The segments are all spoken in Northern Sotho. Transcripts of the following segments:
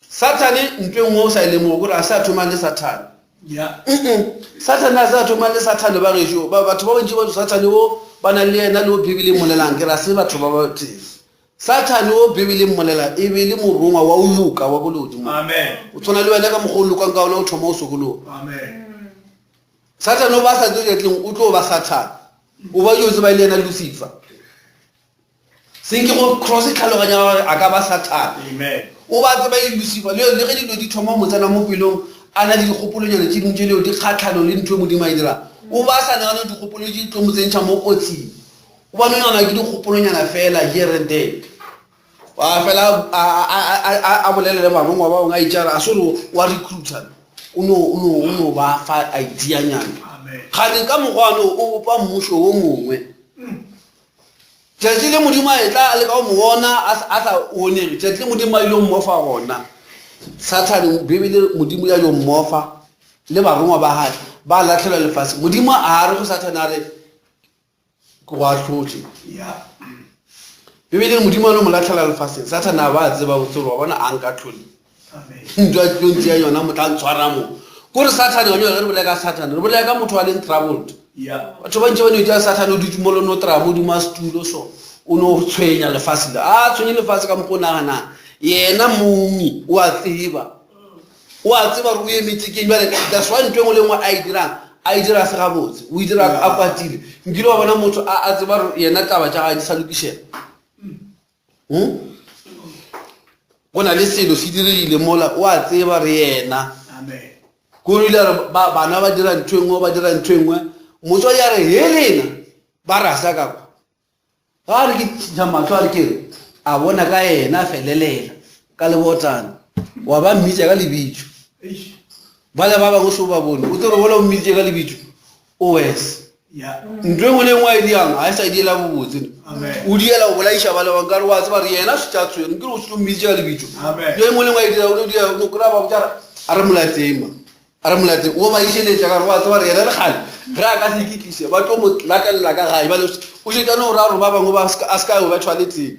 Sathane ntho e nngwe o sa e lemoge kore a se a thoma le Sathane. Sathane a se a thoma le Sathane ba gešo. Ba batho ba bantši ba Sathane o ba na le yena le o Bibele mmolelang ke ra se batho ba ba tee. Sathane o Bibele mmolela e be le morongwa wa o loka wa ko legodimong. Amen. O tshwana le wena ka mokgwa o lokang ka ona o thoma o sokologa. Amen. Sathane o ba sa tlo tleng o tlo ba Sathane. O ba yo tseba e le yena Lucifer. Senke go cross tlhaloganya gore a ka ba Sathane. O ba tseba e Lucifer le le ge dilo di thoma mo tsena mo pelong a na le dikgopolonyana tše dingwe tše leo di kgatlhanong le ntho e Modimo a e dirang. O ba sa nagane dikgopolo tše di tlo mo tsentšha mo kotsing. O ba no nagana ke dikgopolonyana fela here and there. A fela a bolele le barongwa ba bangwe a itše a re a se gore wa recruiter o no o no o no ba fa ideanyana. Gane ka mokgwa ano o bopa mmušo wo mongwe. Tšatši le Modimo a etla a leka go mo bona a sa onege, tšatši le Modimo a ile mmofa gona, Sathane, Bibele, Modimo ya yo mmofa le barongwa ba gae ba latlhelwa lefase. Modimo a re go Sathane a re ke go ahlotše. Bibele Modimo a no mo latlhela lefaseng, Sathane a ba a tseba botse gore wa bona a nka tlhole. Ntwa tlo ntšea yona motla ntshwara mo. Kore Sathane gone ge re bolela ka Sathane, re bolela ka motho a leng troubled. Batho ba ntši ba no itša Sathane o dutše mo le no tra mo duma setulo so o no tshwenya lefase le. A tshwenye lefase ka mokgwa o naganang. Yena mong o a tseba. O a tseba gore o emetše keng bjale that's why ntho e nngwe le nngwe a e dirang a e dira se gabotse. O e dira a kwatile. Nkile wa bona motho a tseba gore yena taba tša gagwe di sa lokišega. Hmm? Go na le selo se diregile mola, o a tseba re yena. Ko ile re ba bana ba dira ntho e nngwe ba dira ntho e nngwe. Motswadi a re he lena ba rasa ka kwa. Ga a re ke tšha mahlo a re ke re a bona ka yena a felelela ka lebotana. Wa ba mmitša ka lebitso. Bale ba bangwe so ba bone. O tsere bola o mmiditše ka lebitso. O wes. Ntho e nngwe le nngwe a e diang ga e sa e diela bobotse. O diela go bolaiša ba le bangwe ka re wa tseba re yena se tša tshwere. Nkere o se mmiditše ka lebitso. Ntho e nngwe le nngwe a e dira o dia o kry-a ba botša a re molatseng ma. A re molatseng o ba išeletša ka re wa tseba re yena le kgale ge a ka se ikitlise ba tlo mo latelela ka gae. Bale o šetša no ra gore ba bangwe ba a se ka yo ba tshwanetseng.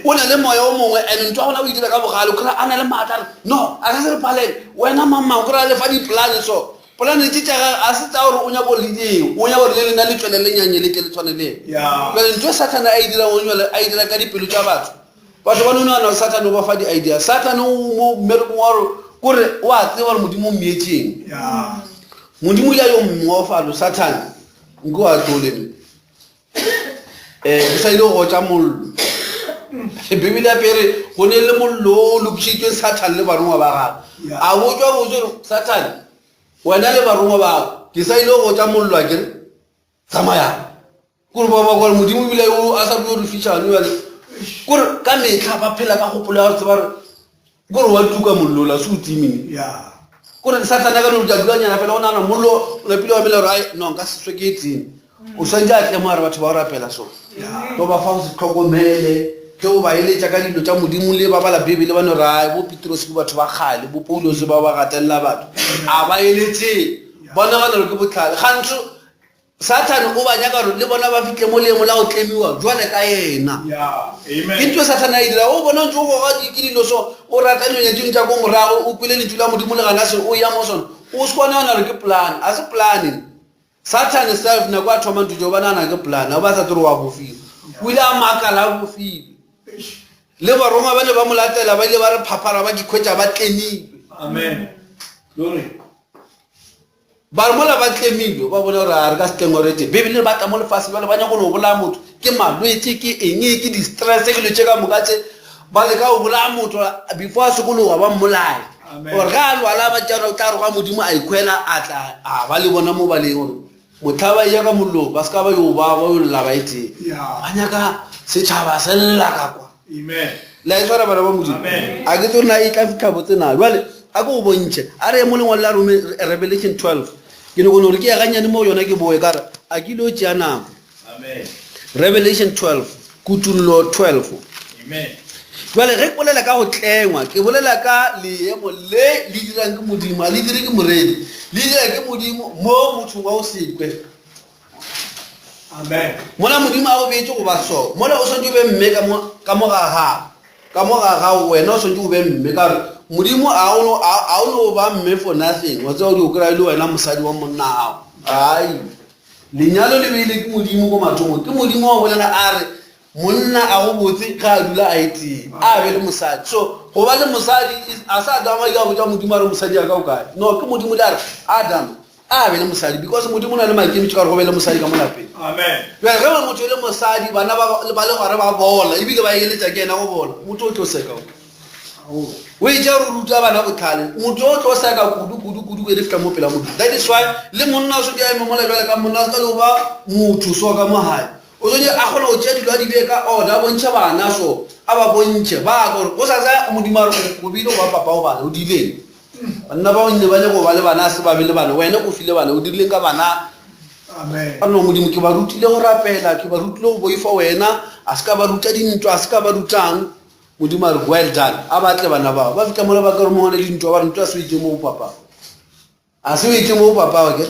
O na le moya o mongwe and ntho ya gona o e dira ka bogale o kry-a a na le maatla a re no a ka se re palele wena mang mang o kry-a le fa di-plan so polane tše tša gage a se tsa gore o nyaka gore le dieng o nyaka gore le lena le tšwelele nyanye le tle le tshwane le ena jale ntho e sathane a e dirang o jale a e dira ka dipelo tša batho batho ba no nagana gore sathane o ba fa di-idea sathane o mo mmerekong wa gore kore o a tseba gore modimo o mmeetšeng modimo o ile a yo mmofalo sathane nko a tlole um ke sa ile go gotša mollo bibele ya pere go ne le mollo o lokišitšwe sathane le barongwa ba gagwe a botšwa botse gore sathane wena le barongwa ba gago ke sa ile go gotša mollo a kere tsamayang kore ba ba kore modimo ebile o a sa bue re fišane jale kore ka metlha ba phela ka kgopolo ya go tseba gore Kore wa tuka mollo la se o timile. Yeah. Kore Sathane a ka no tla dulanyana fela o nagana mollo o napile wa mela gore ai no nka se swe ke e tsene. O swantse a tle mo a re batho ba go rapela so. Ba ba fa go se tlhokomele ge o ba eletša ka dilo tša Modimo le ba bala Bibele ba no re ai bo Petrose ke batho ba kgale bo Paulose ba ba gatelela batho. A ba eletse ba nagana gore ke botlhale. Gantho Sathane o ba nyaka gore le bona ba fihle mo leemo la go tlemiwa jwale ka yena. Ke ntho e Sathane a e dira. O bona ntse o goga ke dilo so, o rata dilonyana tše dingwe tša ko morago, o kwele lentšu la Modimo le gana se, o ya mo sona. O se kwa nagana gore ke plan. A se plan. Sathane self nako a thoma ntho tšeo ba nagana ke plan. O ba sa tsere wa bofile. O ile a makala a bofile. Le barongwa ba ne ba mo latela ba ile ba re phaphara ba ikhwetša ba tlemilwe. Amen. Glory. Ba re mola ba tlemilwe, ba bone gore a re ka se tlengwe re tee. Bibele e re ba tla mo lefaseng bjale ba nyaka go no bolaya motho. Ke malwetši, ke eng, ke di-stress, ke dilo tše ka moka tše. Ba leka go bolaya motho before a sokologa ba mmolaya. Gore ge a lwala ba tšea gore o tla roga Modimo a ikhwela a tla a ba le bona mo ba leng gore mohla ba eya ka mollong ba se ka ba yo ba ba yo lla ba e tee. Ba nyaka setšhaba se lla ka kwa. Amen. La e tshwara bana ba Modimo. Amen. A ke tsore na e tla fitlha botse na. Jwale a ke go bontšhe. A re ye mo lengwalo la Rome Revelation 12. Ke nyako no re ke ya gannyane mo yona ke boe ka re a ke ile tšea nako. Amen. Revelation 12, Kutullo 12. Amen. Jwale ge ke bolela ka go tlengwa, ke bolela ka leemo le le dirang ke Modimo, a le dire ke moreri. Le dira ke Modimo mo mothong wa go se kwe. Amen. Mola Modimo a go beetše go ba so, mola o swanetše o be mme ka mo, ka mo ga gago. Ka mo ga gago wena o swanetše o be mme ka gore Modimo a o a o no ba mme for nothing. Wa tseba o di o kry-a e le wena mosadi wa monna gago. Ai. Lenyalo le beile ke Modimo ko mathomong. Ke Modimo wa bolela a re monna a go botse ge a dula a e tee a be le mosadi. So go ba le mosadi a sa Adama ile a botša Modimo a re mosadi ya ka o kae. No ke Modimo le a re Adam a be le mosadi because Modimo o na le maikemišetšo ka gore go be le mosadi ka mo lapeng. Amen. Bjale ge motho e le mosadi bana ba ba le gare ba bola ebile ba eletša ke yena go bola motho o tlo seka o. O etša gore o ruta bana bohlale motho o tlo seka kudu kudu kudu e le fihla mo pela Modimo. That is why le monna o swanetše a eme mola bjale ka monna a se ka le go ba motho so ka mo gae. O swanetše a kgone go tšea dilo a di bee ka order a bontšhe bana so a ba bontšhe ba gore go sasa Modimo a re o bile go ba papa go bana o diileng. Banna bao nne ba nyaka go ba le bana a se ba be le bana wena o file bana o dirileng ka bana Amen. A no Modimo ke ba rutile go rapela ke ba rutile go boifa wena a se ka ba ruta dintwa a se ka ba rutang Modimo a re well done a ba tle bana bao ba fihla mola ba ka re mo gona dintwa ba re ntwa a se o itse mo go papa a se o itse mo go papa ke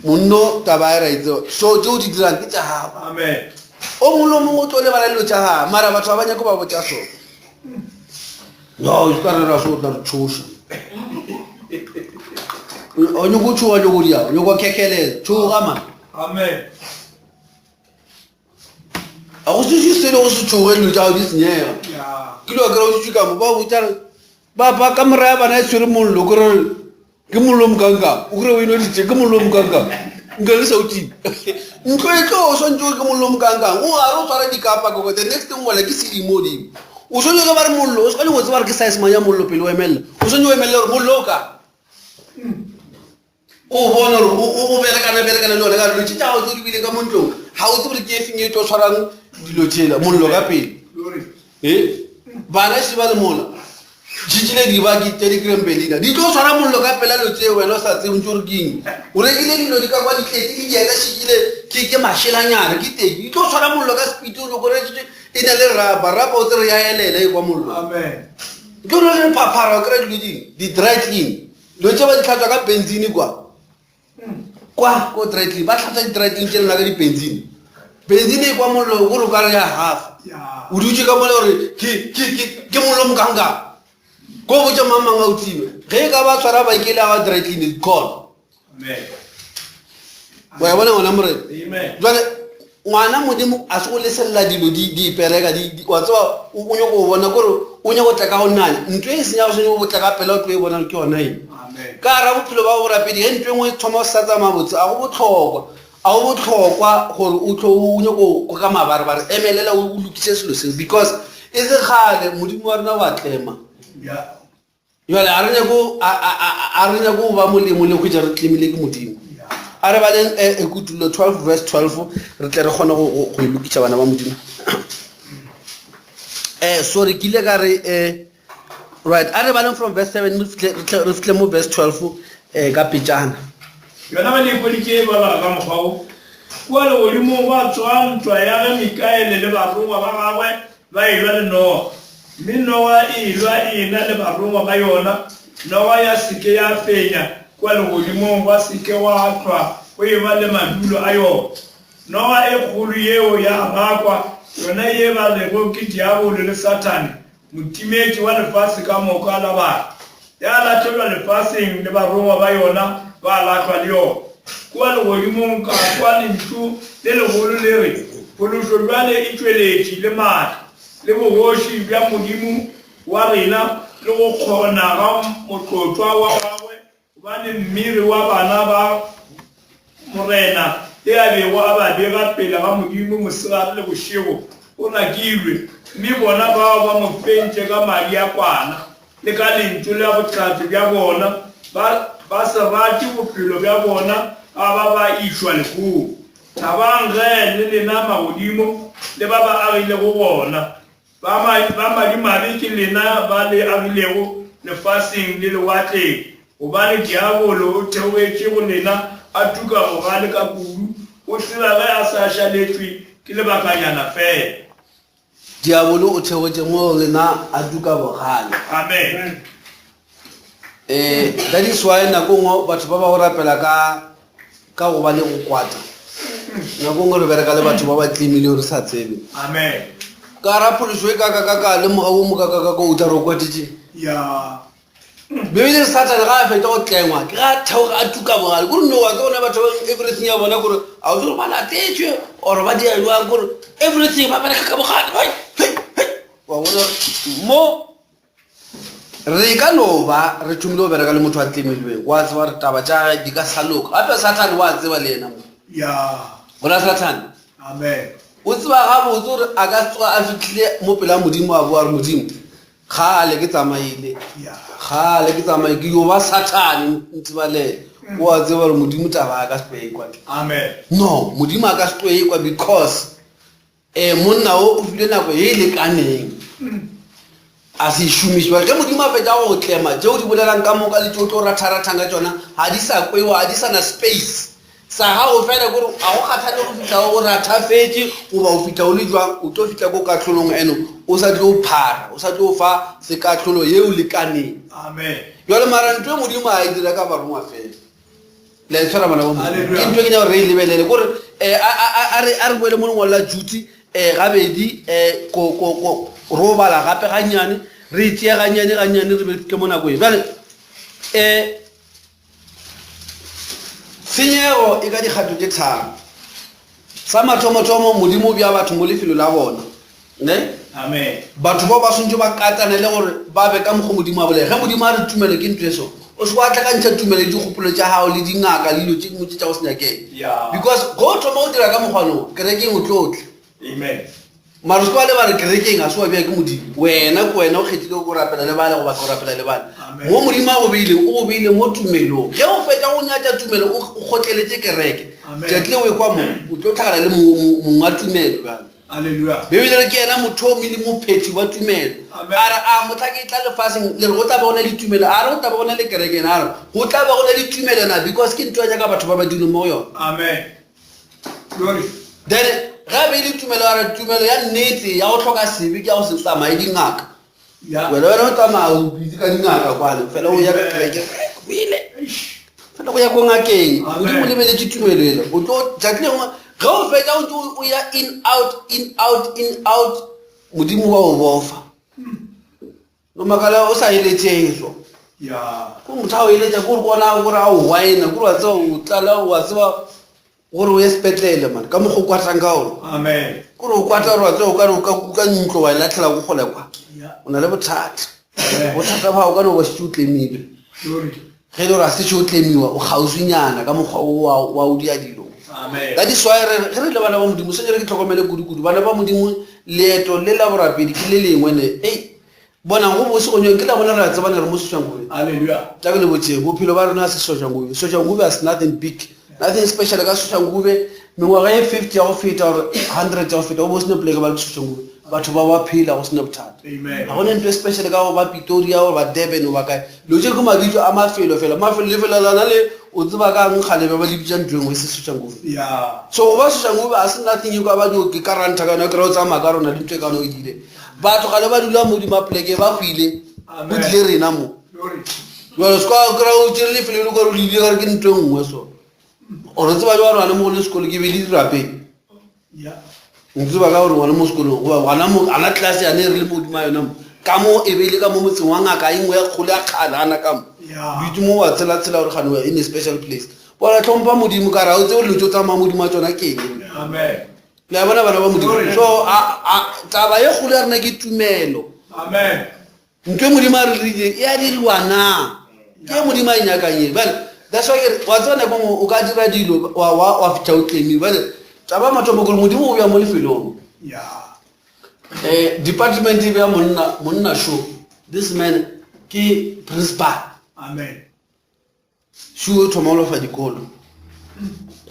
monno taba e ra itse so tse o di dirang ke tša gago Amen. o mongwe le o mongwe o tlo lebala dilo tša gage mara batho ba ba nyako ba botša so no o ka rera so o tla re tshoša o nyako tshoga nyako dia o nyako khekhelela tshoga man Amen. a go se se le go se tshoge dilo tša gago di senyega ke dilo kry o dutse ka mo ba botša re ba ba kamora ya bana e tshwere mollo kore ke mollo mokanka o kry o inoditse ke mollo mokanka nka le sa o tima ntlo e tlo o swantse ke mollo mokankang o gare o tshwara dikapa koko the next thing wela ke sedimo godimo o swantse ge ba re mollo o se ka nyako tseba re ke size mang ya mollo pele o emelela o swantse o emelela gore mollo o ka o bone gore o berekana berekana le yone ka dilo tše tša gago tse di bile ka mo ntlong ga o tsebe gore ke e feng e tlo tshwarang dilo tšela mollo ka pele e bana še ba le mola tšitšile dibaki tša dikrempelina di tlo tshwara mollo ka pela dilo tse wena o sa tsebe ntse gore ke eng o rekile dilo di ka kwa di tletse di dieta šikile ke ke mašelanyana ke teki di tlo tshwara mollo ka sepiti o nyoko e na le raba raba o tsere ya elela e kwa mollo ke gore re phaphara o kry-a dilo ding di-dry clean Dilo tše ba di hlatswa ka benzene kwa. Kwa ko dry clean ba hlatswa di-dry clean tše lena ka di-benzene. Benzene e kwa mollo gore o ka re ya hafa. O dutše ka mole gore ke ke ke ke mollo mokangkang. Ko botša mang mang a o time. Ge e ka ba tshwara bike ele ya ga dry clean it's gone. Wa e bona ngwana morena? Jwale ngwana modimo a se go leselela dilo di di ipereka di di- wa tseba o o nyako go bona kore o nyako tla ka go nanya ntho e senya go senya go tla ka pela o tlo e bona ke yona eng ka gara bophelo ba borapedi ge ntho e nngwe e thoma go sa tsamaya botse a go botlhokwa a go botlhokwa gore o tlo o nyako go ka mabarebare emelela o o lokise selo seo because e se kgale modimo wa rena wa tlema Yeah. Jale a re nyako a re nyako go ba molemo le hwetša re tlemile ke Modimo. A re baleng eh, eh, Kutullo 12 verse 12 re tle re kgone go e lokiša bana ba Modimo. Eh sorry ke ile ka re eh right a re baleng from verse 7 re fihle mo verse 12 eh ka pejana. Yona ba le ikweditše e balwa ka mokgwa wo, Kua legodimong gwa tsoga ntwa ya ge Mikaele le barongwa ba gagwe Ba elwa le noga, mme noga e elwa e ena le barongwa ba yona. Noga ya se ke ya fenya kua legodimong, gwa se ke gwa hlwa go eba le madulo a yona. Noga e kgolo yeo ya rakwa, yona ye ba rego ke Diabolo le Sathane, motimetši wa lefase ka moka la batho. Ya lahlelwa lefaseng, le barongwa ba yona ba lahlwa le yona. Kua legodimong ka kwa lentšu le legolo le re, Phološo bjale e tšweletše, le maatla, le bogoši bja Modimo wa rena, le go kgona ga Motlotšwa wa gagwe, gobane mmiri wa bana ba Morena e a bego a ba bega pele ga Modimo mosegare le bošego o rakilwe, mme bona bao ba mo fentše ka madi a Kwana. le ka lentšu la bohlatse bja bona, ba, ba se rate bophelo bja bona, ba ba ba išwa lehung. Thabang ge, le lena magodimo, le ba ba agilego gona. Ba, ba madimabe ke lena ba le agilego lefaseng le lewatleng, gobane diabolo o theogetše go lena a tuka bogale ka kudu, o tseba ge a sa šaletšwe ke lebakanyana feela. Diabolo o theogetse mo lena a duka bogale. Amen. Eh, that is why nako nngwe batho ba ba go rapela ka ka go ba le go kwata. Nako nngwe re bereka le batho ba ba tlemile re sa tsebe. Amen. Ka ra phološo e ka ka ka ka le moga wo mo ka ka ka ka o tla re o kwatetše. Ya. Bibele re Satane ga a fetša go tlengwa ke ga a theoga a tuka bogale kore no wa tsebona batho ba everything ya bona kore a o tsore ba latetšwe or ba dia jwang kore everything ba bereka ka bogale hei, hei, hei. Wa bona mo re ka no ba re thomile go bereka le motho a tlemilweng wa tseba gore taba tša gage di ka sa loka gape Satane wa tseba le yena mo Ya. gona Satane Amen. o tseba gabotse gore a ka tsoga a fihlile mo pela Modimo a boa gore Modimo Kgale ke tsamaile, kgale ke tsamaile, ke yo ba Sathane ntsebalele. O a tseba gore Modimo taba a ka se tlo e kwa. Amen. No, Modimo a ka se tlo e kwa because eh monna o o file nako e lekaneng. A se e šomiše. Ge Modimo a fetša go tlema, tšeo di bolelang ka moka le tšeo tlo ratharathang ka tšona, ga di sa kwewa, ga di sa na space. Sa gago fela kore ga go kgathale go fihla o rathafetše goba o fihla o le jwang, o tlo fihla ko kahlolong eno o sa tlo phara, o sa tlo fa sekahlolo yeo lekaneng. Amen. Jwale mara ntho e Modimo a e dira ka barongwa fela. Le a e tshwara bana ba Modimo. Hallelujah. Ke ntho e ke nyaka gore re e lebelele kore eh, a, a, a, a re a re boele mo lengwalo la Jude eh, gabedi eh, ko, ko, ko, ro bala gape gannyane, re e tšee gannyane gannyane re be re fihle mo nakong. Bjale eh, Tshenyego e ka dikgato tše tharo. Sa mathomothomo, Modimo o bea batho mo lefelo la bona. Ne? Amen. Batho bao ba swanetše ba katane le gore ba be ka mokgo Modimo a bolela. Ge Modimo a re tumelo ke ntho e so, o se wa tlakantšha tumelo le dikgopolo tša gago le dingaka le dilo tše dingwe tše tša go se nyakege. Yeah. Because ge o thoma go dira ka mokgwa no, kerekeng o tlo tla. Amen. Mara o se ke wa lebala kerekeng ga se wa bea ke Modimo. Wena ke wena o kgethile go rapela le bale goba ke go rapela le bale. Mo Modimo a go beileng, o go beile mo tumelong. Ge o fetša go nyatša tumelo, o kgotleletše kereke. Tšatši le o ekwa mo, o tlo tlhagala le mong wa tumelo bjale. Hallelujah. Bibele re ke yena mothomi le mophethi wa tumelo. Amen. A re, a mohla ke tla lefaseng, le re go tla ba go na le tumelo. A re go tla ba go na le kereke na? A re go tla ba go na le tumelo na? Because ke ntho ya nyaka batho ba ba dule mo go yona. Amen. Glory. Then ge a beile tumelo a re tumelo ya nnete ya go hloka sebe ke ya go se tsamaye dingaka. Ya. Wena wena o tsamaya o busy ka dingaka kwane fela o ya ka kereke wile. Fela go ya ko ngakeng. Amen. Modimo o lebeletše tumelo ela. O tlo tšatši lengwe ge o fetša o ntse o ya in out in out in out Modimo wa o bofa. No makala o sa eletšeng so. Ya. Ko motho a o eletša ko re kona gore a o wine ko wa tseba o tlala wa tseba gore o ye sepetlele man ka mokgo o kwatang ka ona. Amen. Kore o kwata gore wa tseba o ka re o ka kuka ntlo wa e latlhela ko kgole kwa. Ya. O na le bothata. Bothata ba o ka no ba šetše o tlemilwe. Glory. Ge e le gore a se tšo tlemiwa o kgauswinyana ka mokgwa o wa wa o dia dilo. Amen. That is why re ge re le bana ba Modimo swanetše re ke tlhokomele kudu-kudu bana ba Modimo leeto le la borapedi ke le lengwe ne ei bonang go bose go nyong ke la bona re a tsebana re mo Soshanguve. Hallelujah. Tla ke le botšeng bophelo ba rena se Soshanguve. Soshanguve has nothing big nothing special ka Soshanguve mengwaga ye 50 ya go feta or 100 ya go feta go bo sena poleke ba re ke Soshanguve batho ba ba phela go sena bothata. Amen. Ga gona ntho e special ka go ba Pretoria or ba Durban or ba kae. Dilo tše ke mabitso a mafelo fela. Mafelo lefelo lona le o tseba ka eng kgale be ba le bitša ntho e nngwe e se Soshanguve. Yeah. So go ba Soshanguve a se nothing e ka ba dio ke karanta ka yona kry o tsamaya ka rona le ntho e ka no e dire. Batho kgale ba dula mo hodima poleke ba hwile go Amen. tlile rena mo. Glory. Jwale se ka kry o tšere lefelo le kore o le ile ka re ke ntho e nngwe so. O re tseba jwang gona mo go le sekolo ke be le dirapeng. Yeah. Ntseba ka gore ngwana mo sekolong goba gona mo gana class yane re le mo godimo ga yona mo ka mo e be e le ka mo motseng wa ngaka e nngwe ya kgolo ya kgale gana ka mo Yeah. dutse mo wa tshela tshela gore gane in a special place bona tlhompha modimo ka re ga o tsebe dilo tse o tsamaya modimo wa tsona ke eng Amen. le a bona bana ba modimo Glory. so a- a- taba ye kgolo ya rena ke tumelo Amen. Ntho e Modimo a re dirileng e a diriwa na? Ke e Modimo a e nyakang e. Bjale, that's why ke re, wa tseba nako nngwe o ka dira dilo wa wa wa fihla o tlemiwe. Bjale, taba ya mathomo ke gore Modimo o bea mo lefelong. Yeah. Eh, department e bea monna, monna šo. This man ke principal. Amen. Shu o thoma go lofa dikolo.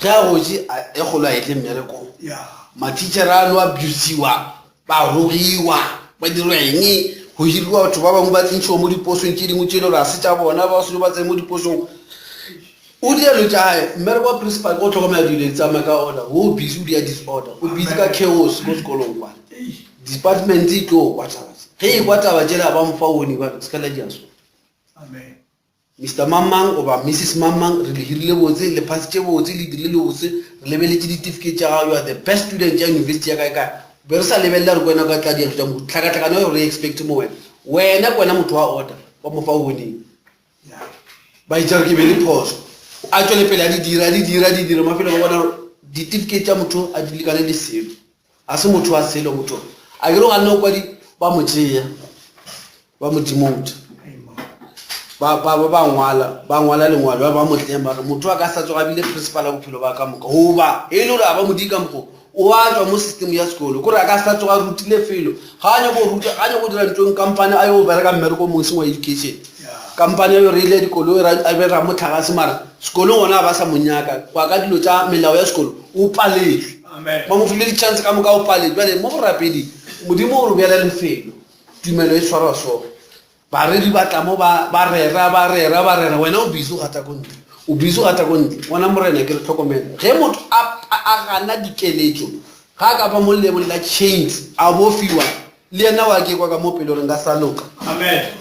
Ge a gotše e kgolo a etle mmerekong. Mathitšhere a no abusiwa, ba rogiwa, ba dirwa eng, go hiriwa batho ba bangwe ba tsentšhiwa mo diposong tše dingwe tše e le gore ga se tša bona, ba seno ba tsene mo diposong. O dia dilo tša gae, mmereko wa principal ke go tlhokomela dilo di tsamaya ka order, o busy o dia disorder, o busy ka chaos ko sekolong kwana. Department e tlo kwa taba tše. Ge e kwa taba tšela ba mo fa warning ba re se ka la dia so. Amen. Mister Mang-mang goba Missus Mang-mang, re le hirile botse, le phasitše botse, le dirile le botse, re lebeletše ditifikheiti tša gago, you are the best student ya university ya kae-kae. Be re sa lebelela gore ke wena o ka tla dira tša mohuta. Tlhakatlhakano eo re e expect mo wena. Wena ke wena motho wa order, ba mo fa warning. Ba itša gore ke be le phoso. A tšwele pele a di dira, a di dira, a di dira, mafelo ba bona ditifikheiti tša motho a di lekane le selo. A se motho wa selo motho. A ke re ganne o kwa di ba mo tšea, ba mo demote. Ba ba ba ba ngwala, ba ngwala lengwalo ba ba mo tlema ba re motho a ka sa tsoga bile principal ya bophelo ba ka moka. Goba e le gore a ba mo di ka mokgo o a tšwa mo system ya sekolo kore a ka sa tsoga rutile felo ga a nyako ruta ga a nyako dira ntong kampane a yo bereka mmereko mongwe seng wa education kampane a yo reile dikoloi a be ra motlhagase mara sekolong gona a ba sa mo nyaka go ya ka dilo tša melao ya sekolo o paletswe ba mo file di-chance ka moka o paletswe bjale mo borapedi modimo o re beela lefelo tumelo e tshwarwa so Bareri ba tla mo ba, ba rera, ba rera, ba rera, wena o busy o gata ko ntle. O busy o gata ko ntle. Ngwana Morena, ke re hlokomela. Ge motho a, a, a gana dikeletšo, ga a ka ba mo leemong la chains, a bofiwa, le yena wa ke kwa ka mo pele gore nka sa loka. Amen.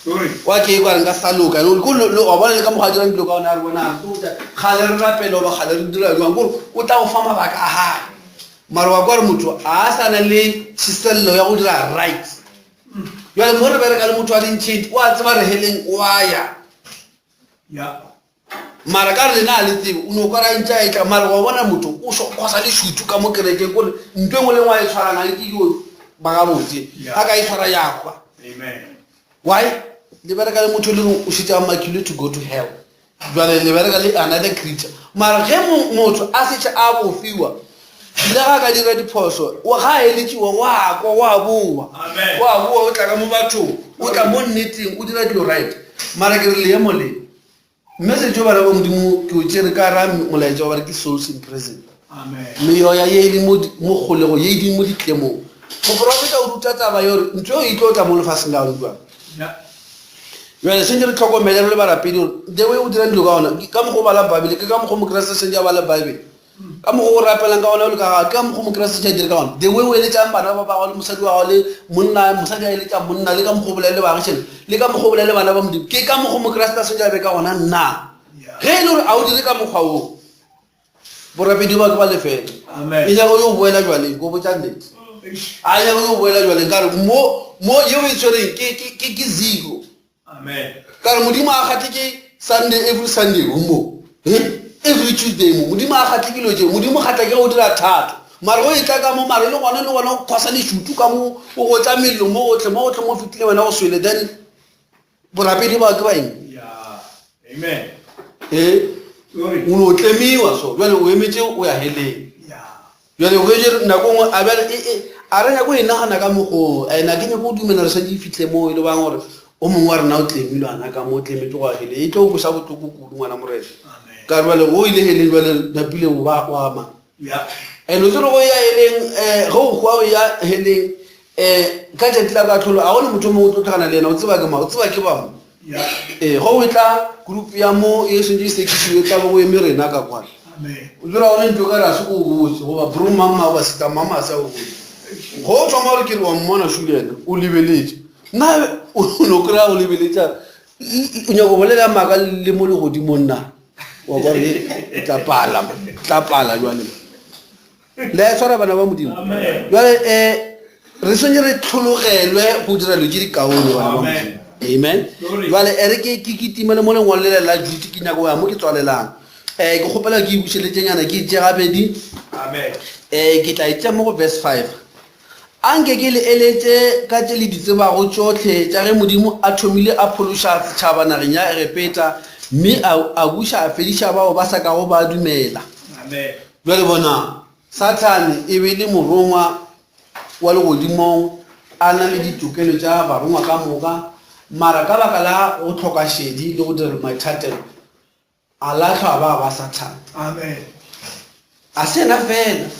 Glory. Wa ke kwa re nka sa loka. Le, ko, le, wa bona le ka mokgwa a dirang dilo ka ona, a re bona, a re tlo kgale re rapela goba kgale re dira jwang, kore o tla go fa mabaka a gagwe. Mara wa kwa gore motho a sa na le tšhisello ya go dira right. Jale mo re bereka le motho wa lentšhedi o a tseba re heleng o a ya. Ya. Mara ka re lena a le tsebe o no kwara ntša e tla mara wa bona motho o so khosa le šuthu ka mo kerekeng kore ntho e nngwe le nngwe a e tshwarang a ke yo ba ga botse ga ka e tshwara ya hwa. Amen. Why? Le bereka le motho e le gore o šetše a makilwe to go to hell. Bjale le bereka le another creature. Mara ge motho a setše a bofiwa, le ga ka dira diphoso, ga a eletšiwa, wa kwa, wa boa. Wa boa, o tla ka mo bathong, o tla mo nneteng, o dira dilo right. Mara ke re leemo le, message o bana ba Modimo ke o tšere ka ra molaetša wa bare ke souls in prison. Meoya ye e leng mo kgolego, ye e ding mo ditlemong. Moporofeta o ruta taba ye gore ntho eo e tlo tla mo lefaseng la gona jwang. Bjale sentše re tlhokomele re le barapedi gore the way o dirang dilo ka gona, ka mokgwa o balang Bible, ke ka mokgwa Mokreste sentše a bala Bible. Ka mokgwa o rapelang ka gona o le ka gae, ke ka mokgwa Mokreste sentše a dire ka gona. The way o eletšang bana ba gago le mosadi wa gago le monna, mosadi a eletša monna, le ka mokgwa o bolela le baagišane, le ka mokgwa o bolela le bana ba Modimo, ke ka mokgwa Mokreste a sentše a be ka gona na. Ge e le gore a o dire ka mokgwa woo, Borapedi ba ke ba lefela. Amen. E nyaka o yo boela jwaleng, ko botša nnete. A nyaka o yo boela jwaleng ka re mo mo yeo e tshwereng ke ke ke ke zero. Amen. Ka re Modimo a kgatle ke Sunday every Sunday o mo. Eh? Every Tuesday mo. Modimo a kgatle ke dilo tšeo. Modimo kgatla ke go dira thato. Mara o e tla ka mo mara e le gona le gona o khosa lešutu ka mo o go tla mello mo gotlhe mo gotlhe mo fetile wena go swele then Borapedi ba ke ba eng? Yeah. Amen. Ee, Glory. o no tlemiwa so bjale o emetše o ya heleng. Yeah. Bjale o hwetše nako nngwe a bjale e, e, a re nyako e nagana ka mokgoo ene a ke nyako go dumela re santse e fitlhe moo e le bang gore o mongwe wa rena o tlemilwe ana ka mo o tlemetše go ya heleng e tlo kweša bohloko kudu ngwana morena Amen. ka bjale o ile heleng bjale napile o ba wa mang Yeah. And o tsere go ya heleng um ge o hwa o ya heleng um ka tšatši la katlholo a go ne motho o mongwe o tlo tlhagana le yena o tseba ke ma o tseba ke ba mo ee ge o tla group ya mo e sentse e sekisiwe tla bo go eme rena ka kwana o tsera gone ntho ka re a se ko botse goba bro mama goba sita mama a se a o botse go o thoma gore ke re wa mmona šule yena o lebeletše nna o no kry-a o lebeletša o nyako bolela maaka le mo legodimong na wa kwa re e tla pala tla pala jwale le a tshwara bana ba modimo jwale um re swanetse re tlhologelwe go dira dilo tse di kaone bana ba modimo amen jwale e re ke ke kitimele mo lengwalo le la juti ke nyako ya mo ke tswalelang um ke kgopela ke bušeletšenyana ke itše gabedi um ke tla itša mo go verse 5 Anke ke le eletše ka tše le di tsebago tšohle tša ge Modimo a thomile a phološa setšhaba nageng ya Egepeta, mme a, a buša a fediša bao ba sa kago ba dumela. Bjale bonang, Sathane e be e le morongwa wa legodimong, a na le ditokelo tša barongwa ka moka, mara ka baka la go hloka šedi le go dira maithatelo, A lahlwa ba ba Sathane. Amen. A se yena fela.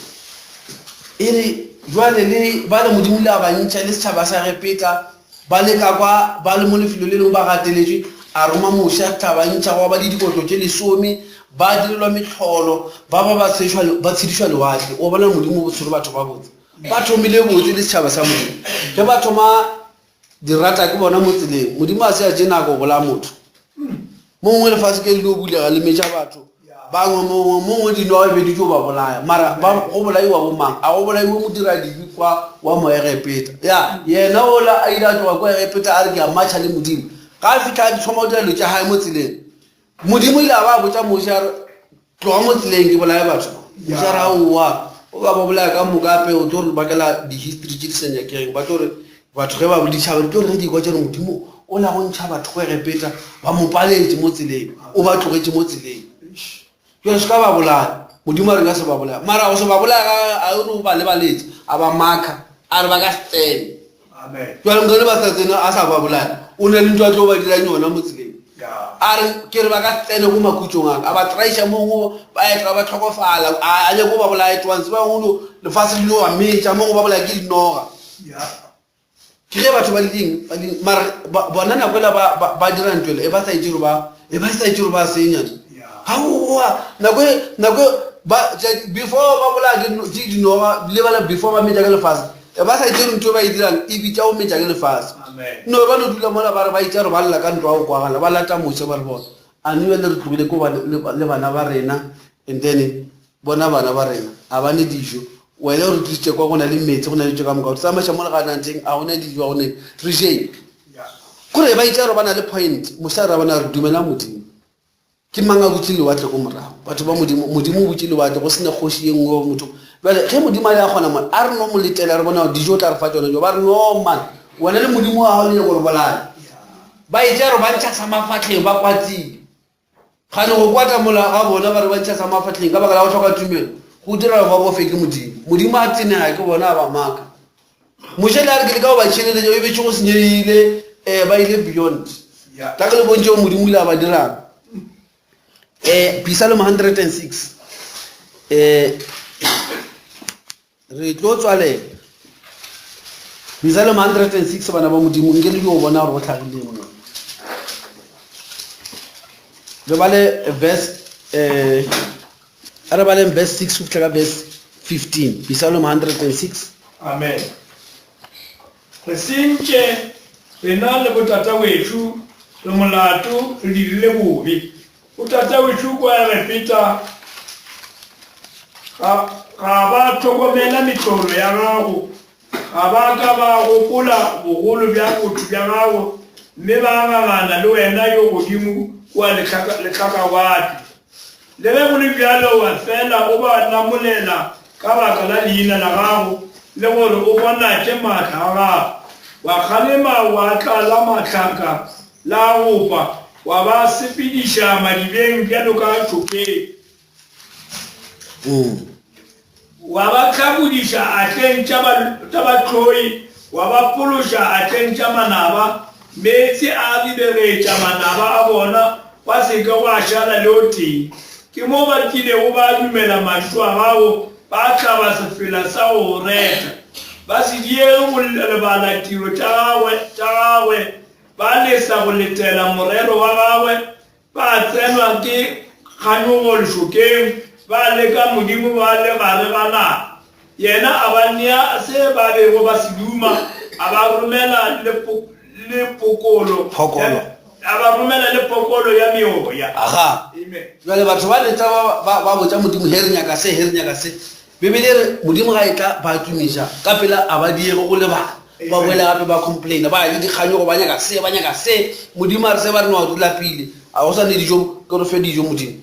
E re jwale le ba le Modimo le a ba ntšha le setšhaba sa Egepeta ba le ka kwa ba le mo lefelo le lengwe ba gateletšwe a roma Moshe a tla ba ntšha gwa ba le dikotlo tše lesome ba direlwa mehlolo ba ba ba tshedišwa ba tshedišwa lewatle o bona Modimo o tshwere batho ba botse ba thomile botse le setšhaba sa Modimo ge ba thoma Dirata ke bona mo tseleng. Modimo a se a tše nako go bolaya motho. Mo gongwe lefase ke le dio bulega le metša batho. Bangwe mongwe mongwe dinoga be di tlo ba bolaya, mara ba go bolaiwa bo mang? A go bolaiwe modiradibe kwa wa Moegepeta. Ya, yena ola a ile a tloga kwa Egepeta a re ke a matšha le Modimo. Ga a fihla a thoma go dira dilo tša gae mo tseleng. Modimo ile a ba a botša Moshe a re, Tloga mo tseleng ke bolaye batho ba. Moshe a re, Aowa, o ka ba bolaya ka moka gape o tlo re bakela di-history tše di sa nyakegeng. Ba tlo re batho ge ba ditšhaba di tlo re ge di kwa tša re Modimo o la go ntšha batho ko Egepeta ba mo paletše mo tseleng, o ba tlogetše mo tseleng. Jale se ka ba bolaya. Modimo a re nka se ba bolaya. Mara go se ba bolaya ga a re o ba lebaletše, a ba makha, a re ba ka se tsene. Jale nkane ba sa tsene a sa ba bolaya, o na le ntho a tlo ba dirang yona mo tseleng. A re ke re ba ka se tsene ko makhutšong a ka, a ba traiša mongwe ba etla ba tlhokofala, a nyako ba bolaya twanse ba ngwe lefase le lo ba metša, mongwe ba bolaya ke dinoga. Ke ge batho ba le ding, ba ding, mara ba, bona nako ela ba, ba, ba dira ntwelo e ba sa itse gore ba, e ba sa itse gore ba senya. Aowa, nako e, nako e, ba, before ba bolaya ke, ke dinoga, le bala before ba metša ke lefase, e ba sa itse gore ntho e ba e dirang e bitša go metša ke lefase. No ba no dula mola ba re ba itša re ba lla ka ntlo ya go kwagala, ba lata Moshe ba re bona, a ne bjale re tlogile ko ba le, le, le bana ba rena, and then Bona bana ba rena, a ba ne dijo. Wena o re tlišitše kwa go na le meetse, go na le tše ka moka. O re tsamaiša mo leganateng, a go na dijo, a go ne. Re jeng? Kore ba itša gore ba na le point. Moshe a ra bona a re, Dumela Modimo. Ke mang a butše lewatle ko morago? Batho ba Modimo, Modimo o butše lewatle, go se na kgoši ye nngwe goba motho. Bjale, ge Modimo a le a kgona mo, a re no mo letela, re bona gore dijo o tla re fa tšona jo. Ba re, No, man, wena le Modimo wa gago le nyaka go re bolaya. Ba itša gore ba ntšha sa mafahleng, ba kwatile. Gane go kwata mola ga bona ba re ba ntšha sa mafahleng ka baka la go hloka tumelo, go dira gore ba bofe ke Modimo. Modimo a tenega ke bona a ba maka. Moshe le a re ke leka go ba tšhireletša, o ebetše go senyegile, um ba ile beyond. Tla ke le bontšhe gore Modimo o ile a ba dirang. Um Psalm 106. Um Re tlo tswalela. Psalm 106 bana ba Modimo nke le dio bona gore go tlhagileng mo. Re bale verse eh a re baleng verse 6 go fihla ka verse 15. Psalm 106. Amen. Re sentše, rena le botata wešo, re molato, re dirile bobe. Botata wešo kua Egepeta ga, ga ba hlokomela mehlolo ya gago, ga ba ka ba gopola bogolo bja botho bja gago, mme ba ngangana le wena yo godimo kua lehlakawatle. Le ge go le bjalo wa fela o ba namolela ka baka la leina la gago, le gore o bonatše maatla a gago. Wa kgalema wa tlala mahlaka la gopa, wa ba sepediša madibeng bjalo ka tšhokeng. Wa ba hlakodiša atleng tša bahloi, wa ba phološa atleng tša manaba. Meetse a ribegetša manaba a bona, gwa se ke gwa šala le o tee. Ke mo ba kilego ba dumela mantšu a gago, ba hlaba sefela sa go go reta. Ba se diege go lebala tiro tša gagwe, ba lesa go letela morero wa gagwe. Ba tsenwa ke kganyogo lešokeng, ba leka Modimo ba le gare ga naga. Yena a ba nea se ba bego ba se duma, a ba romela le, le pokolo, Phokolo. a ba romela le pokolo ya meoya. Aga. Amen. Bjale batho ba letla ba, ba, ba botša Modimo, he re nyaka se, he re nyaka se. Bibele e re, Modimo ga e tla ba tumiša, ka pela a ba diege go lebala. Ba boele gape ba complaina, ba ya le dikganyogo, ba nyaka se, ba nyaka se. Modimo a re se ba re no re lapile, a go sa ne dijo, ke re fe dijo Modimo.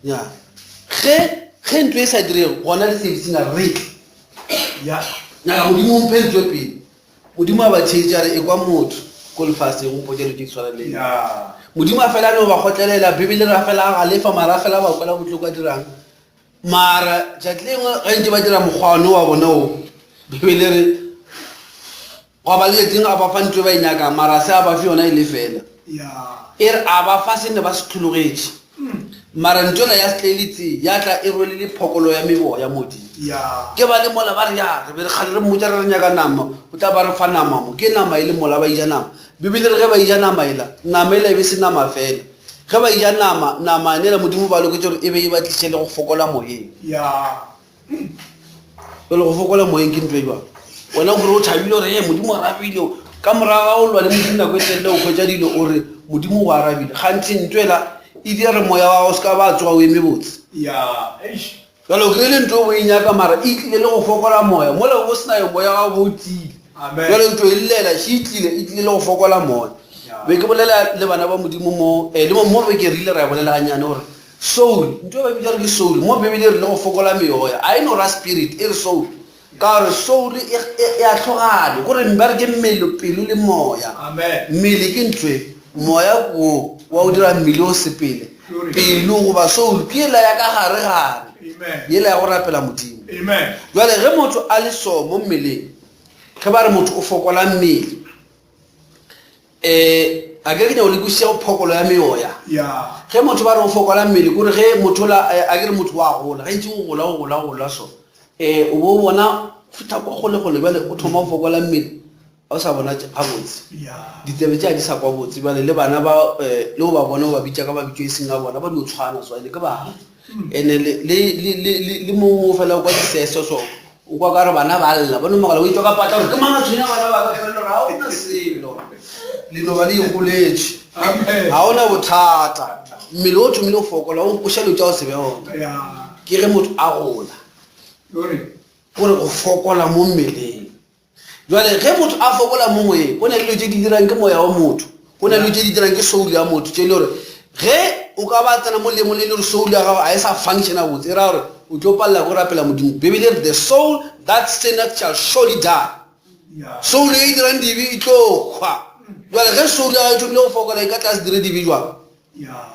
Ya. Ge, ge ntlo e sa direge, gona le servicing a re tle. Ya. Nyaka Modimo o mphe ntlo pele. Modimo a ba theetša a re, Ekwa motho ko lefaseng o mpotša dilo tše di tshwana le. Ya. Modimo a fela a no ba kgotlelela, Bibele e re a fela a galefa, mara a fela a ba kwela bohloko a dirang. Mara tšatši lengwe ge ntše ba dira mokgwa one wa bona wo, Bibele e re gwa ba le letšatši lengwe a ba fa ntho e ba e nyakang, mara se a ba fe yona e le fela. E re a ba fa se ne ba se hlologetše, mara ntho ela ya se tle e le tsee, ya tla e rwele le phokolo ya meboya modimo. Ke ba le mola ba re ya re be re kgale re mmotša re re nyaka nama, o tla ba re fa nama mo. Ke nama e le mola ba eja nama. Bibele e re ge ba eja nama ela, nama ela e be se nama fela. Ge ba eja nama, nama yane yela Modimo ba loketše gore e be e ba tliše le go fokola moyeng. Jale go fokola moyeng ke ntho e jwang? Wena o kore o thabile gore e Modimo o arabile, ka morago ga o lwa le Modimo nako e telele o hwetša dilo o re Modimo o arabile. Kganthe ntho ela E dira re moya wa gago se ka ba tsoga o eme botse. Jale o kry-ile ntho o e nyaka mara e tlile le go fokola moya mola o se na yo moya wa gago o tiile. Jale ntho e llela še e tlile e tlile le go fokola moya. Be ke bolela le bana ba Modimo mo eh, le mo mo beke re ile ra bolela ganyane gore soul ntho e ba bitsa gore ke soul mo Bibele e re le go fokola meoya a e no ra spirit e re soul ka gore soul e, e, e a tlhogane kore ba re ke mmele pelo le moya mmele ke ntho e moya ko wa o dira mmele o sepele pelo goba soul ke ela ya ka gare gare yela ya go rapela modimo jale ge motho a le so mo mmeleng ge ba re motho o fokola mmele um a ke re ke nyako le kwešiša go phokolo ya meoya ge motho ba re o fokola mmele kore ge motho la eh, a ke re motho wa gola ge ntse o gola o gola o gola so um o bo o bona fitlha kwa kgole-kgole bjale o thoma go fokola mmele ga o sa bona gabotse ditsebe tše a di sa kwa botse bjale le bana ba um le go ba bona o ba bitša ka mabitso e seng a bona ba dio tshwana so ene ke bana ene le mongwe o fela o kwa diseso so o kwa ka re bana ba lla ba no mogala o itswa ka patla gore ke mang a tshwenya bana ba ka fela ga ona selo le no ba le igoletše ga ona bothata mmele o thomile go fokola o nkoša dilo tša go se be gona ke ge motho a gola gore go fokola mo mmeleng Jwale ge motho a fokola mo moyeng, go na le dilo tše di dirang ke moya wa motho, go na le dilo tše di dirang ke soul ya motho, tše e le gore ge o ka ba tsena mo leemong le le gore soul ya gago ga e sa functiona botse, e ra gore o tlo palela ko rapela Modimo. Bibele e re the soul that sinneth shall surely die. Soul e e dirang dibe e tlo hwa. Jwale ge soul ya gago e thomile go fokola, e ka tla se dire dibe jwang?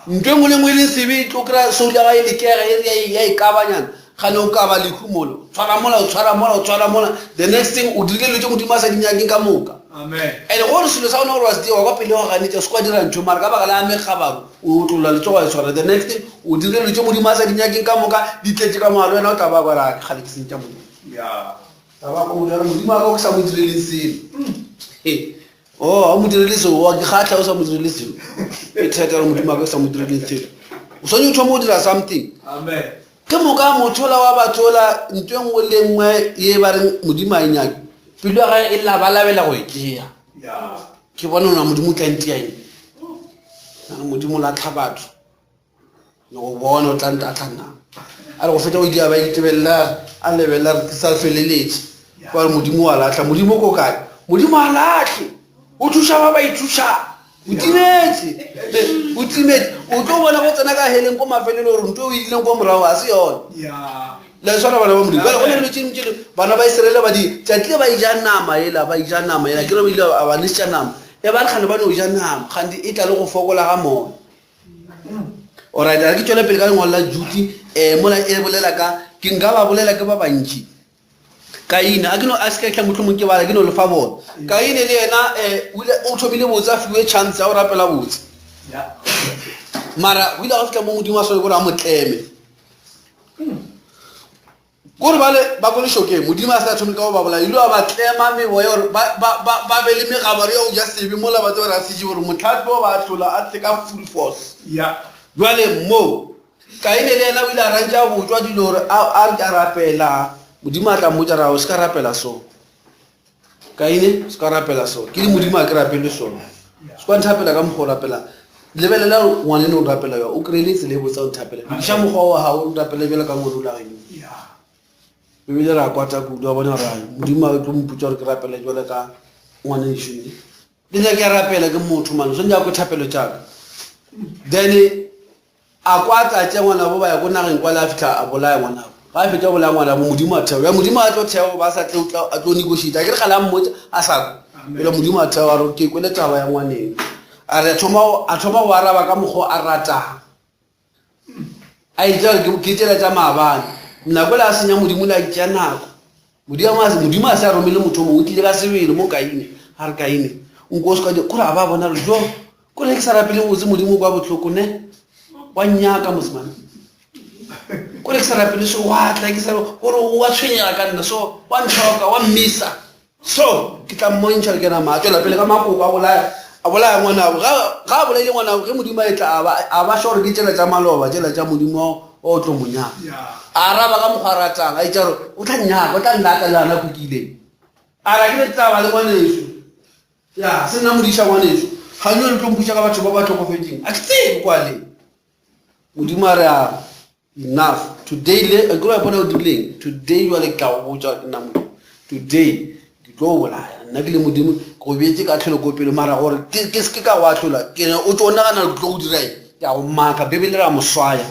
Ntho e nngwe le nngwe e leng sebe e tlo kry-a soul ya gago e lekega e re ya e kabanyana gane o kaba lehu mola tshwara mola o tshwara mola o tshwara mola the next thing o dirile dilo tše modimo a sa di nyakeng ka moka and gore selo sa gona gore wa se dira wa kwa pele wa ganetša se kwa dira ntho mara ka baka la megabaro o otlolla letsogo wa e tshwara the next thing o dirile dilo tše modimo a sa di nyakeng ka moka di tletše ka mogare wena o tla ba kwara ke kgale ke sentša modimo taba ko modimo modimo a ka o ke sa mo direleng selo Oh, ga o mo direle seo, wa ke kgatlha o sa mo direle seo. E thata gore Modimo a ka sa mo direle seo. O swanetše o thoma go dira something. Amen. Ke moka motho ola wa batho ola ntho e nngwe le nngwe ye ba reng Modimo a e nyake. Pelo ya gagwe e labalabela go e tšea. Yeah. Ke bona ona Modimo o tla ntia eng. Nna Modimo o latlha batho. Ne go bona o tla ntatlha nna. A re go fetša go itia ba itebelela a lebelela re ke sa feleletše. Ba re Modimo wa lahla. Modimo ko kae? Modimo a lahle. O thuša ba ba ithušang. O timetše. O timetše. O tlo bona go tsena ka heleng ko mafelelo gore ntho e o e ileng ko morago ga se yone. Le swana bana ba Modimo. Bjale go na dilo tše dingwe tše bana ba Israele ba di tšatši le ba e ja nama ela ba e ja nama ela ke re ba ile a ba nesetša nama. E ba re kgane ba no ja nama kgante e tla le go fokola ga moya. Alright, a ke tšwele pele ka lengwalo la Jude um mola e bolela ka ke nka ba bolela ke ba bantši Kaine a ke no a se ka tla mohlomong ke bala ke no le fa bona Kaine le yena um o ile o thomile botse a fiwe chance ya go rapela botse mara o ile a go fihla mo modimo a swane gore a mo tleme Kore bale ba ko lešokeng, Modimo a se a thome ka go ba bolaya, ile a ba tlema meboya gore ba, ba, ba, ba be le megabaro ya go ja sebe mola ba tseba gore a se je, gore mohla a tlo ba ahlola a tle ka full force. Ya. Bjale mo, Kaine le yena o ile a rantša a botšwa dilo gore a, a a rapela, Modimo a tla mmotša ra o se ka rapela so. Kaine, se ka rapela so. Ke le Modimo a ke rapele sona. Se kwa nthapela ka mokgwa o rapelang. Lebelela ngwaneno o rapela bjang, o kry-ile tsela e botsa o nthapela. Lokiša mokgwa wa gago o rapele bjalo ka ngwana o la geno. Ebile ra kwata kudu wa bona gore Modimo a tlo mpotsa gore ke rapele jwale ka ngwanešo ne. Le nna ke a rapela ke motho mane, swanetše a kwe thapelo tša ka. Then A kwa a tla tšea ngwanabo ba ya ko nageng kwale a fihla a bolaya ngwanabo. Ga a fetša go bolaya ngwanabo Modimo a theoga. Modimo a tlo theoga ba sa tle o tla a tlo negotiate. A ke re kgale a mmotša a sa kwe. Pele Modimo a theoga a re ke kwele taba ya ngwaneno. A re a thoma a thoma go araba ka mokgwa a ratang. A itša gore ke tšela tša maabane. Nako le a senya Modimo le a itšea nako. Modimo a Modimo a se a romele motho o mongwe o tlile ka sebele mo Kaine. A re Kaine nko o se ka kore a ba bona re jo Kore ke sa rapele botse Modimo kwa bohloko ne wa nnyaka mosimane. Kore ke sa rapele so wa tla ke sa gore wa tshwenyega ka nna so wa ntlhoka wa mmisa. So ke tla mmontšha ke nama a tswela pele ka makoko a bolaya a bolaya ngwanabo ga ga a bolaile ngwanabo ge Modimo a etla a ba a ba sure ke tšela tša maloba tšela tša Modimo o tlo mo nyaka. A araba ka mokgwa a ratang a itša gore o tla nnyaka o tla nnata le gana ko ke ileng. A re a ke ne taba le ngwaneso. Ya, se nna modiša ngwaneso. Ga nyo le tlo mpotša ka batho ba ba hlokofetšeng. A ke tsebe kwa leng. Modimo a re a enough today le ke wa bona o dirileng today jwale ke tla go botša ke nna Modimo today ke tlo o bolaya nna ke le Modimo ke go beetse ka tlholo ko pele mara gore ke ke se ke ka go ahlola ke o tlo nagana ke tlo go dira eng ke a go maka Bibele re a mo swaya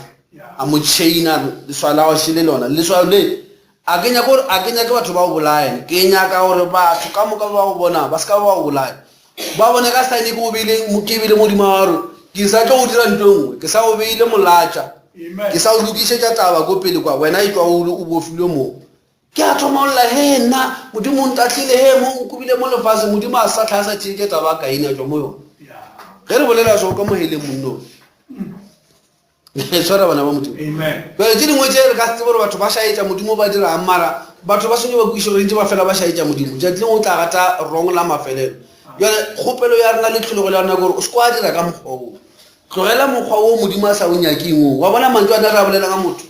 a mo chaina leswayo la go šele lona leswayo le a ke nyake gore a ke nyake batho ba go bolaya ke nyaka gore batho ka moka ba go bona ba se ka ba go bolaya ba bone ka sign ke go beile ke beile modimo wa gore ke sa tlo go dira ntho e nngwe ke sa go beile molatša ke sa go lokišetša taba ko pele kwa wena e tšwa o bofilwe moo ke a thoma go lla he nna modimo o ntahlile he mo nkobile mo lefase modimo a sa tlha a sa tšeetše taba ya kaine a tšwa mo yona ge re bolela so ka moheleng monnong tshwara bana ba modimo jale tše dingwe tše re ka se tsebe gore batho ba šaetša modimo ba dirang mara batho ba swanetše ba kwešiše gore ntše ba fela ba šaetša modimo tšatši lengwe o tla gata wrong la mafelelo jale kgopelo ya rena le tlhologelo ya rena ke gore o se kwa dira ka mokgwa oo tlogela mokgwa wo modimo a sa o nyakeng o wa bona mantšu a na re a bolela ka motho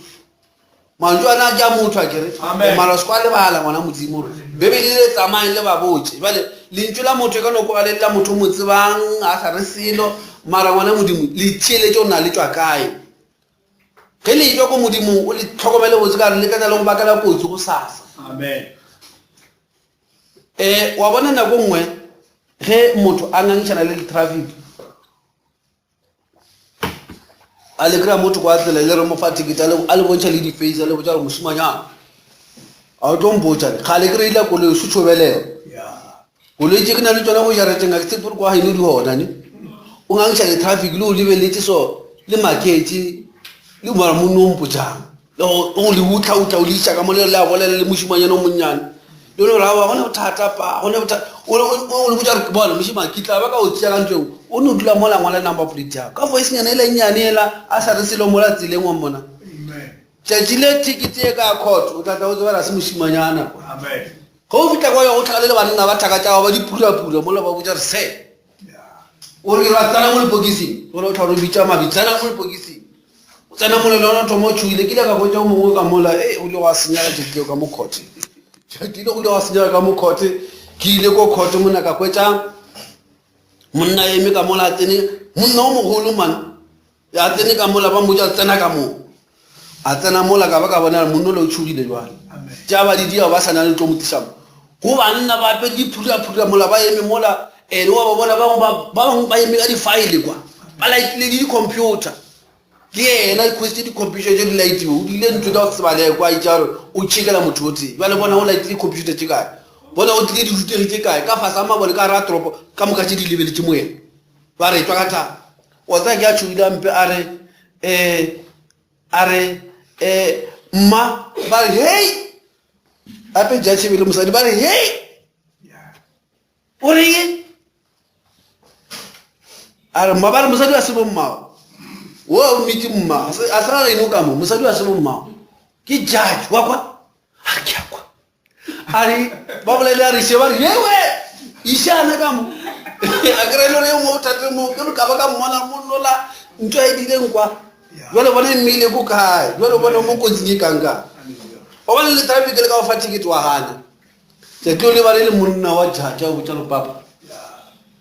Mantšu a na ke a motho a kere mara se kwa lebala ngwana modimo gore bebele le tsamayeng le ba botse jale lentšu la motho e ka no kwa le la motho o mo tsebang a sa re selo mara ngwana modimo le tšheletše o na le tšwa kae ge le tšwa ko modimong o le tlhokomele botse ka re le tlatla le go bakela kotsi go sasa amen um wa bona nako nngwe ge motho a ngangišana le traffic a le kry-a motho kwa tsela le re mo fa ticket a le bontšha le di-face a le botša gore mošimanyana a o tlo mpotša ga le kry-ile koloi o šutšhobelego koloi tše ke na le tsona go jareteng ga ke tshepe gore kwa geno di gona ne o ngangiša le traffic le o lebeletše so le maketše le mara monno o mpotšang le go le utla-utla o le iša ka mo le le a bolela le mošimanyana o monnyane le le gore aowa go ne bothata pa go ne bothata o le botša gore bona mošimane ke tla ba ka o tšea ka ntlong o no dula mola ngwala number plate ya ka voice nyana e le nnyane ela a sa re selo mola tseleng wa mmona tšatši le ticket e ka court o tla tla o tsebela se mošimanyana kwa ge o fihla kwa ya go tlhagale le banna ba thaka tša ba di purapura mola ba botša re se o re ra tsena mo lepokising gore o tlhore o bitša mabi tsena mo lepokising o tsena mo le lona thoma o tšhogile ke ile ka botša o mongwe ka mola e o ile wa senyega tšatši leo ka mo court tšatši le go ile wa senyega ka mo court ke ile ko court mona ka kwetša monna eme ka mola a tsene monna o mogolo man ya tsene ka mola ba mmotša tsena ka moo a tsena mola ka ba ka bona monna ole o tšhogile jwale tša ba di dia ba sa na le tlo mo tlisa mo go banna ba apere diphuraphura mola ba eme mola ene wa ba bona ba bangwe ba eme ka difaele kwa ba laetile le di-computer ke yena kgweditse di-computer tše di laetiwe o dile ntlo ka go tsebale kwa itša gore o tšhekela motho o tee jale bona o laetile di-computer tše kae bona o tlile dirutegi tše kae ka fase a mabone ka gara toropo ka moka tše di lebeletše mo yena ba re tswa ka thaba wa tsaya ke a tšhogile mpe a re um a re um mma ba re hei gape judge e be le mosadi ba re hei o reng a re mma ba re mosadi wa se bommago o o mmitse mma a se ga eno ka mo mosadi wa se bommago ke judge wa kwa a ke a kwa a re ba bolele a re še ba re yewe išana ka mo a kry le gore e nngwe o thate mo ke ka ba ka mmona monnola ntho e dileng kwa jale bone mmele ko kae jale bone mo kotsing e kangkang o bone le traffic le ka go fa ticket wa gana Ke tlo lebale le monna wa jaja o botša lopapa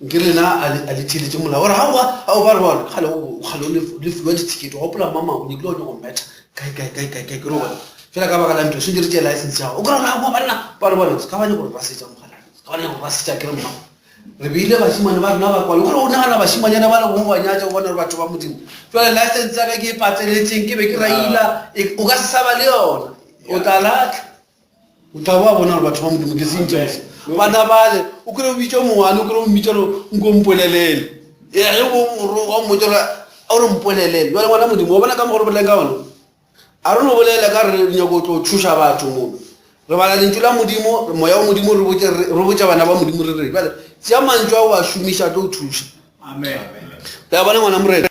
nke lena a le theeletše molao gore aowa ao ba re bona kgale kgale le fiwa dithikete gopola mama o nyakile o nyako mmetha kae kae kae kae kae ke re bona fela ka baka la ntho sentse re tšee license ya gago o kry gore aowa banna ba re bona se ka ba nyako gore rasetša mogala se ka ba nyako gore rasetša ke re mma re beile bašimane ba rena ba kwale gore o nagana bašimanyana ba le go ba nyatša o bona gore batho ba modimo jale license ya ka ke e pateletseng ke be ke raila e, o ka se sa ba le yona o tla latlha O tla ba bona gore batho ba Modimo ke sentše mose. Bana bale, o kry o bitša mongwane, o kry o mmitša gore nko mpolelele. Ee, ge o moroga o mmotša gore o re mpolelele. Jwale ngwana Modimo, wa bona ka mokgwa re bolelang ka gona? A re no bolela ka re re nyako tlo thuša batho mo. Re bala lentšu la Modimo, moya wa Modimo re botša re botša bana ba Modimo re re, jwale tšea mantšu ao a šomiša a tlo o thuša. Amen. Le a bona ngwana Morena?